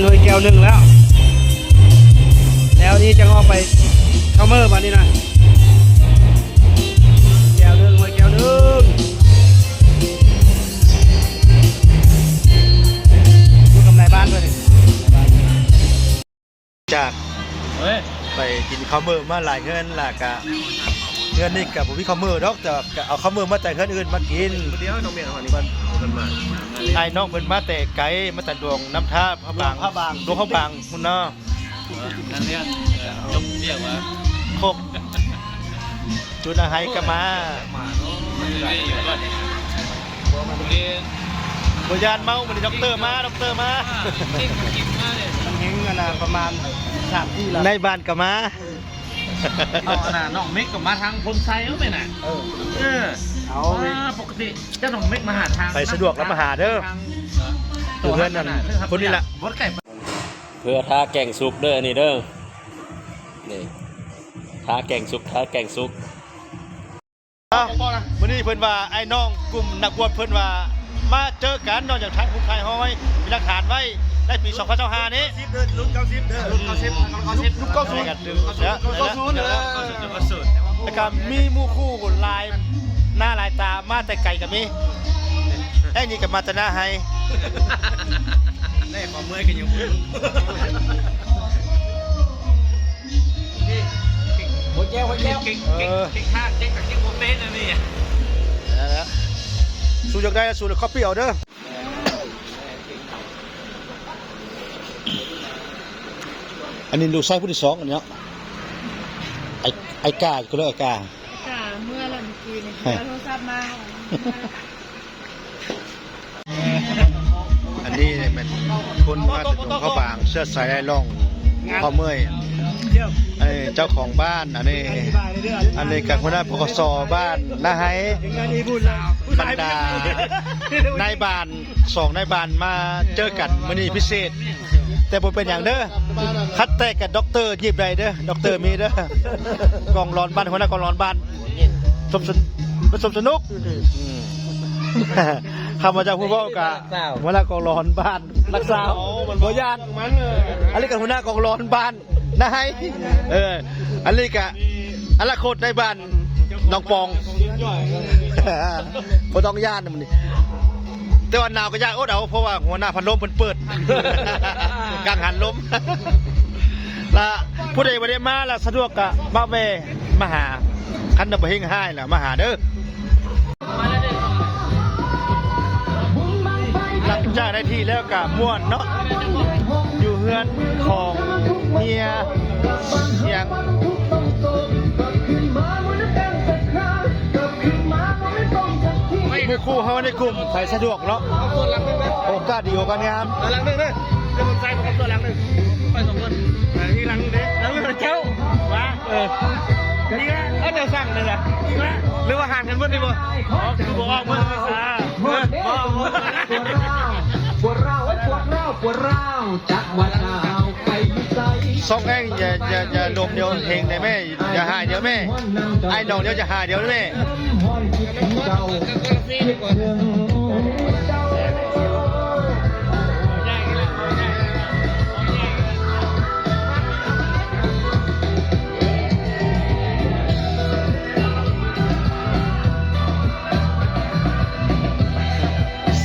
ໜ່ວຍແກ້ວໜຶ່ງແລ້ວ ແລ້ວນີ້ຈັ່ງອອກໄປເຂົ້າເມີບາດນີ້ນະ ແກ້ວໜຶ່ງ ໜ່ວຍແກ້ວໜຶ່ງ ຢູ່ກັບນາຍບ້ານເພິ່ນນີ້ ຈາກ ເອີ ໄປກິນເຂົ້າເມີມາຫຼາຍເຮືອນ ແລ້ວກະເຮືອນນີ້ກະບໍ່ມີເຂົ້າເມີດອກ ແຕ່ວ່າກະເອົາເຂົ້າເມີມາແຕ່ເຮືອນອື່ນມາກິນ ດຽວນ້ອງເມນເອົາອັນນີ້ ເພິ່ນມາ ອ້າຍນ້ອງເພິ່ນມາແຕ່ໄກ ມາແຕ່ດວງນ້ຳທາ ພະບາງ ຫຼວງພະບາງພຸ້ນເນາະ ທາງເຮືອນ ເອີ ຍົກວຽກວ່າ ຄົກ ຈຸດອາໄຫກະມາ ບໍ່ຢ້ານເມົາ ມື້ນີ້ດັອກເຕີມາ ດັອກເຕີມາ ເກັ່ງກິນມາເລີຍ ເຮັງອັນນ່າ ປະມານສາມສີ່ລັດ ນາຍບ້ານກະມາ ເອົາອັນນ່າ ນ້ອງເມັກກະມາທາງໂພນໄຊເອົາແມ່ນນະ ເອີ ເອີ ເອົາ ອ່າ ປົກກະຕິເຈົ້ານ້ອງເມັກມາຫາທາງ ໃຜສະດວກລະມາຫາເດີ ຢູ່ເຮືອນນັ້ນ ຄົນນີ້ລະ ບໍ່ໄກ ເພື່ອທາແກງສຸກເດີ ອັນນີ້ເດີ ນີ້ ທາແກງສຸກ ທາແກງສຸກ ເອົ້າ ມື້ນີ້ເພິ່ນວ່າ ອ້າຍນ້ອງກຸ່ມນັກບວດເພິ່ນວ່າ ມາເຈີກັນເນາະ ຢາກຖ່າຍຮູບຖ່າຍຮອຍ ມີຫຼັກຖານໄວ້ ໃນປີສອງພັນຊາວຫ້ານີ້ ເກົ້າສິບເດີ ລຸ້ນເກົ້າສິບເດີ ລຸ້ນເກົ້າສິບ ລຸ້ນເກົ້າສິບ ລຸ້ນເກົ້າສິບ ເອີ ແລ້ວກະມີໝູ່ຄູ່ຫຼາຍໜ້າຫຼາຍຕາ ມາແຕ່ໄກກະມີ ແລ້ວນີ້ກະມາແຕ່ໜ້າໄຮ່ ແລ້ວຄວາມເມື່ອຍກະຍັງບໍ່ ຫົວແກ້ວ ຫົວແກ້ວ ເກັ່ງ ເກັ່ງ ເກັ່ງ ເກັ່ງທາກ ເກັ່ງກະເກັ່ງບໍ່ເປັນອັນນີ້ ນັ້ນແຫຼະ ສູຢາກໄດ້ ສູລະກັອບປີ້ເອົາເດີ ອັນນີ້ລູກຊາຍຜູ້ທີສອງ ອັນນີ້ເນາະ ໄອ້ ໄອ້ກ້າ ເຂົາເອີ້ນໄອ້ກ້າ ກ້າ ເມື່ອລະມື້ກີ້ນີ້ ໂທລະສັບມາ ອັນນີ້ແມ່ນຄົນມາແຕ່ຫຼວງພະບາງ ເຊື້ອສາຍຫຼວງພໍ່ເມີຍ ອັນນີ້ເຈົ້າຂອງບ້ານ ອັນນີ້ ອັນນີ້ກະຫົວໜ້າ ປກສ ບ້ານນາໄຮ ບັນດານາຍບ້ານ ສອງນາຍບ້ານມາເຈີກັນມື້ນີ້ພິເສດ ແຕ່ບໍ່ເປັນຫຍັງເດີ ຄັນແຕກກະດັອກເຕີຍິບໄດ້ເດີ ດັອກເຕີມີເດີ ກອງຫຼອນບ້ານ ຫົວໜ້າກອງຫຼອນບ້ານ ສົມສະ ສົມສະໜຸກ ອືມ ຂ້າພະເຈົ້າຜູ້ເວົ້າກະ ຫົວໜ້າກອງຫຼອນບ້ານ ລັກສາວ ບໍ່ຢ້ານ ອັນນີ້ກະຫົວໜ້າກອງຫຼອນບ້ານນາໄຮ ເອີ ອັນນີ້ກະອະນາຄົດນາຍບ້ານໜອງປອງ ບໍ່ຕ້ອງຢ້ານມື້ນີ້ ແຕ່ວ່າໜາວກະຢ່າອົດເອົາ ເພາະວ່າຫົວໜ້າພັດລົມເພິ່ນເປີດ ກັງຫັນລົມ ລະຜູ້ໃດບໍ່ໄດ້ມາລະສະດວກກະມາແວ່ມາຫາ ຄັນວ່າບໍ່ເຮັງຮ້າຍລະມາຫາເດີ. ຫຼັງຈາກໄດ້ທີ່ແລ້ວກະມ່ວນເນາະ ຢູ່ເຮືອນຂອງເຮຍຫຍັງ ໝູ່ຄູ່ເຮົາໃນກຸ່ມ ໃຜສະດວກເນາະ ໂອກາດດີໂອກາດງາມ ຫຼັງໜຶ່ງເດີ ດຽວຜົມໃສ່ ຜົມເອົາຕົວຫຼັງໜຶ່ງ ໄປສອງຄົນ ອີກຫຼັງໜຶ່ງເດ້ ຫຼັງໜຶ່ງເຈົ້າ ວ່າ ເອີ ອີກລະ ເອົາແນວສັ່ງເລີຍລະ ອີກລະ ຫຼືວ່າຫານກັນເບິດນີ້ບໍ່ ອໍ ຄືບໍ່ອອກເບິດ ເອີ ບໍ່ ບໍ່ ປວດຮ້າວ ປວດຮ້າວ ປວດຮ້າວ ປວດຮ້າວ ຈັກວ່າເຈົ້າໄປຢູ່ໃສ ຊອກແຮງ ຢ່າ ຢ່າ ຢ່າລົມດຽວເຮັງໄດ້ແມ່ ຢ່າຫາຍດຽວແມ່ ອ້າຍນ້ອງດຽວຈະຫາຍດຽວແມ່.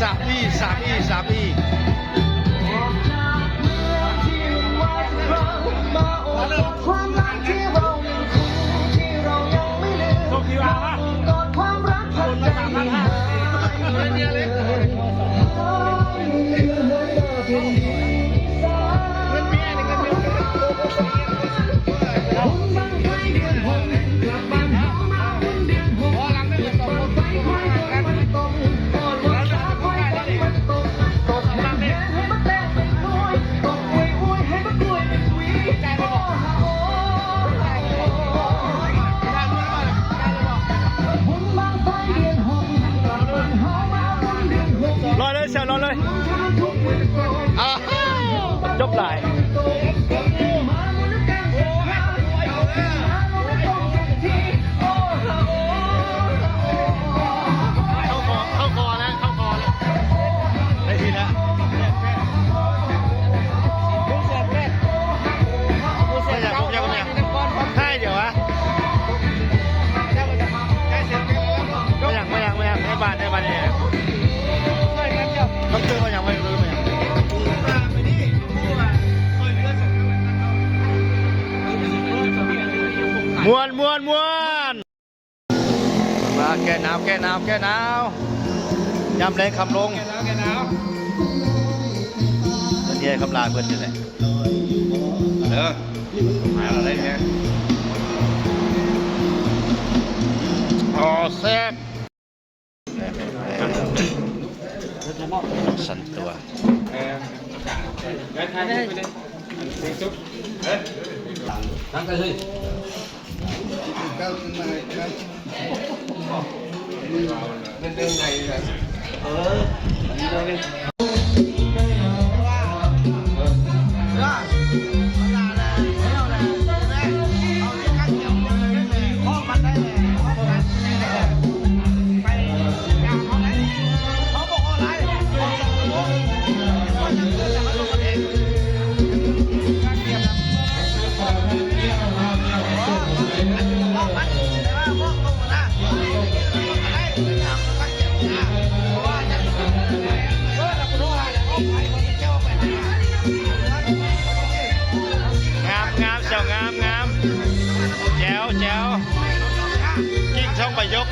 ສາມອີກ ສາມອີກ ສາມອີກ. ລອຍເລີຍ ແຊວລອຍເລີຍ ຈົບຫຼາຍ. ເຂົ້າຄໍ ເຂົ້າຄໍແລ້ວ ເຂົ້າຄໍແລ້ວ ໄດ້ທີ່ແລ້ວ. ໜາວ ຍາມແລງຄ່ຳລົງ ເພິ່ນເຮັດຄຳລາເພິ່ນນີ້ແຫຼະ ເອີ ມາແລ້ວໄດ້ແທ້ ອໍ ແຊບ ສັ່ນຕົວ ເອີ ໄດ້ຖ່າຍຮູບໄປເລີຍ ສຸກ ເອີ ນັ່ງກັນເລີຍ. ງາມໆ ເຈົ້າ ງາມໆ ແຈ໋ວໆ ກິ້ງຊ່ອງປະໂຫຍກ.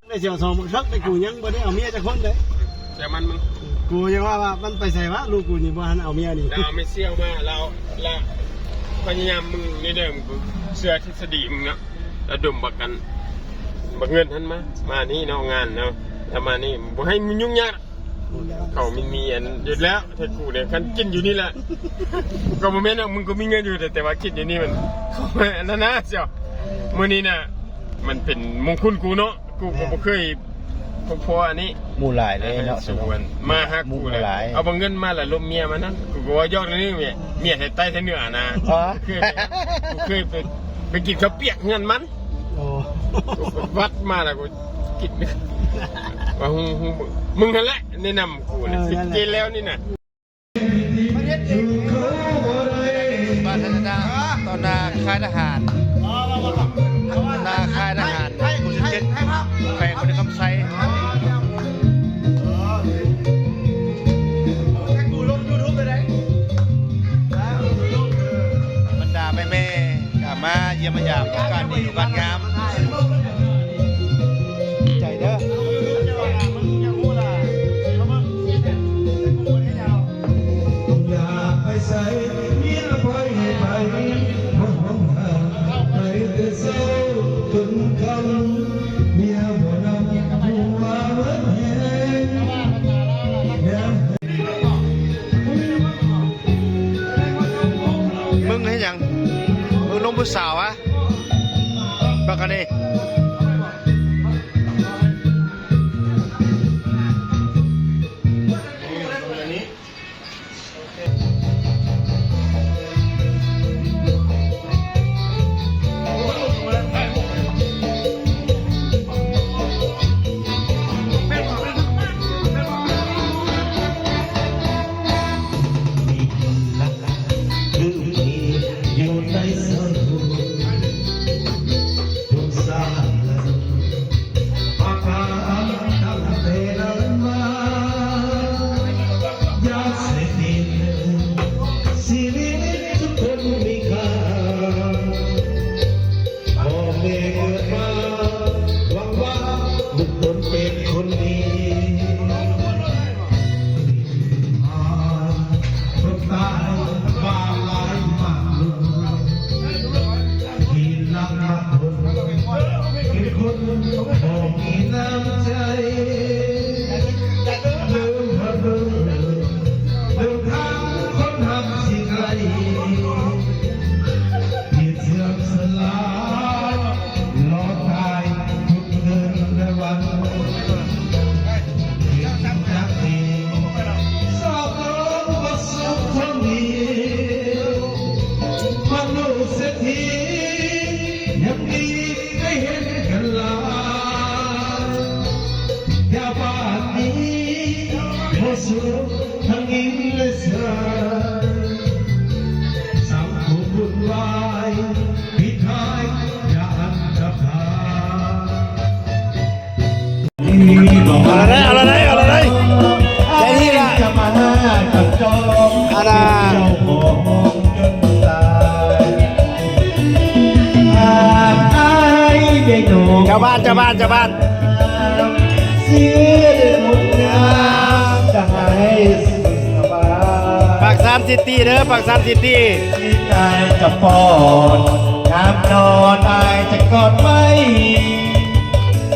ໄດ້ສຽວສອງບັກຄັກ ແຕ່ກູຍັງບໍ່ໄດ້ເອົາເມຍຈັກຄົນເດ້. ແຕ່ມັນ ກູຍັງວ່າ ວ່າມັນໄປໃສວະ ລູກກູນີ້ບໍ່ທັນເອົາເມຍນີ້. ລາວເອົາແມ່ສ່ຽວມາ ລາວ ລະພະຍາຍາມມຶງນີ້ເດີ ມຶງເຊື່ອທິດສະດີມຶງເນາະ. ລະດົມບັກກັນ ບັກເງິນຫັ້ນມາ ມານີ້ເນາະ ງານເນາະ ລະມານີ້ ບໍ່ໃຫ້ມັນຫຍຸ້ງຍາກ. ເຂົາມີ ມີອັນຢູ່ແລ້ວ ແຕ່ກູນີ້ ຄັນກິນຢູ່ນີ້ແຫຼະ ກໍບໍ່ແມ່ນດອກ ມຶງກໍມີເງິນຢູ່ ແຕ່ ແຕ່ວ່າກິນຢູ່ນີ້ມັນ ອັນນັ້ນນະ ເຈົ້າ ມື້ນີ້ນະ ມັນເປັນມົງຄຸນກູເນາະ ກູກໍບໍ່ເຄີຍ ແມ່ນ ພົບພໍອັນນີ້ ໝູ່ຫຼາຍເດ້ເນາະ ເອີ ສະຫວັນ ມາຫາກູແຫຼະ ໝູ່ຫຼາຍ ເອົາບັກເງິນມາລະລົມເມຍມັນນັ້ນ ກູກໍເວົ້າຢອກນີ້ ເມຍ ເມຍໄທໃຕ້ໄທເໜືອນະ ອໍ ເຄີຍໄປ ກູເຄີຍໄປ ໄປກິນເຂົ້າປຽກເຮືອນມັນ. ໂອ້ ວັດມາແລ້ວກໍຄິດວ່າ ຫູ ຫູ ມຶງຫັ້ນແຫຼະແນະນຳກູນະ ເອີ ຊິເກແລ້ວນີ້ນະ. ບ້ານທ່ານນາ ຕໍ່ໜ້າຄ້າຍທະຫານ ຕໍ່ໜ້າຄ້າຍທະຫານໂຄກສິບເຈັດ ແຂວງບໍລິຄຳໄຊ. ບັນດາແມ່ໆ ກະມາຢ້ຽມມາຢາມ ໂອກາດດີໂອກາດງາມ ໃຈເດີ. ມຶງເຮັດຫຍັງ? ມຶງລົມຜູ້ສາວຫວາ? ບັກອັນນີ້. ຢູ່ໃນເຊົາ ສຸດທັງຍິງແລະຊາຍ ສັງຄົມວຸ່ນວາຍ ພິກາຍຢ່າອັນຕະພາຍ. ເອົາລະໄດ໋ ເອົາລະໄດ໋ ເອົາລະໄດ໋ ໄດ້ທີ່ລະ ຈະມາຫາຈັບຈອງ ອັນນ່າ ເຈົ້າຂອງຈົນຕາຍ ຫາກອາຍໄດ້ນ້ອງ ເຈົ້າບ້ານ ເຈົ້າບ້ານ ເຈົ້າບ້ານ ເສຍເດີຄົນງາມ ຈະໃຫ້ສຸກສະບາຍ ປາກຊານຊິຕີເດີ ປາກຊານຊິຕີ ທີ່ອາຍຈະປ້ອນ ຍາມນອນອາຍຈະກອດໄວ້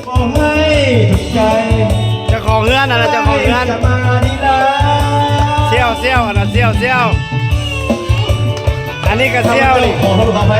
ບໍ່ໃຫ້ທຸກໃຈ ເຈົ້າຂອງເຮືອນ ອັນນັ້ນເຈົ້າຂອງເຮືອນ ຈະມານິລາ ສ່ຽວ ສ່ຽວ ອັນນັ້ນສ່ຽວ ສ່ຽວ ອັນນີ້ກໍສ່ຽວນີ້ ຂໍໂທດຂໍອະໄພ